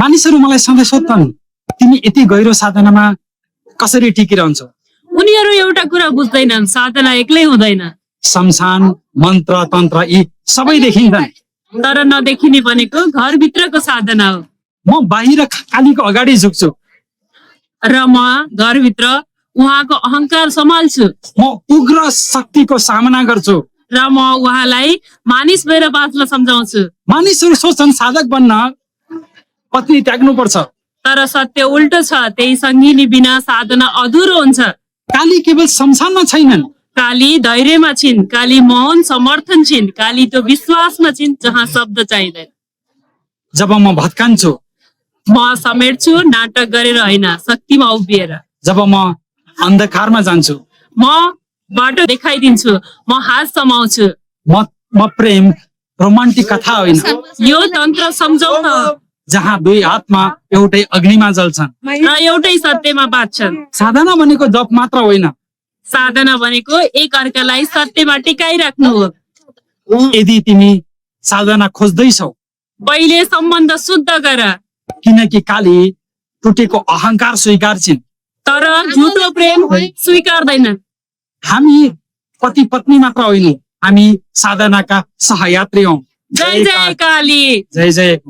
मानिसहरू मलाई सधैँ सोध्छन् तिमी यति गहिरो साधनामा कसरी टिकिरहन्छौ? उनीहरू एउटा कुरा बुझ्दैनन्, साधना एक्लै हुँदैन। शमशान मन्त्र तन्त्र यी सबै देखिन्छन्, तर नदेखिने भनेको घरभित्रको साधना हो। म बाहिर कालीको अगाडि झुक्छु, र म घरभित्र उहाँको अहंकार सम्हाल्छु, म उग्र शक्तिको सामना गर्छु। र म उहाँलाई मानिस भएर बाँच्न सम्झाउँछु। मानिसहरू सोच्छन् साधक बन्न पत्नी त्याग्नु पर्छ। तर सत्य उल्टो छ, त्यही सङ्गिनी बिना साधना अधुरो हुन्छ। काली केवल शमशानमा छैनन्, काली धैर्यमा छिन्, काली मौन समर्थन छिन्, काली त्यो विश्वासमा छिन् जहाँ शब्द चाहिँदैन। जब म भत्कान्छु, म समेट्छु, नाटक गरेर होइन, शक्तिमा उभिएर। जब म अन्धकारमा जान्छु, म बाटो देखाइदिन्छु, म हात समाउँछु। म प्रेम रोमान्टिक कथा होइन, यो तन्त्र सम्झौता हो, जहाँ दुई आत्मा एउटै अग्निमा जल्छन्। र एउटै सत्यमा बाँच्छन्। साधना भनेको जप मात्र होइन, साधना भनेको एक अर्कालाई सत्यमा टिकाइराख्नु हो। यदि तिमी साधना खोज्दैछौ, पहिले सम्बन्ध शुद्ध गर, किनकि काली टुटेको अहंकार स्वीकार्छिन्। तर झुटो प्रेम स्वीकार्दैनन्। हामी पति पत्नी मात्र होइन, हामी साधनाका सहयात्री हौ। जय जय काली। जय जय।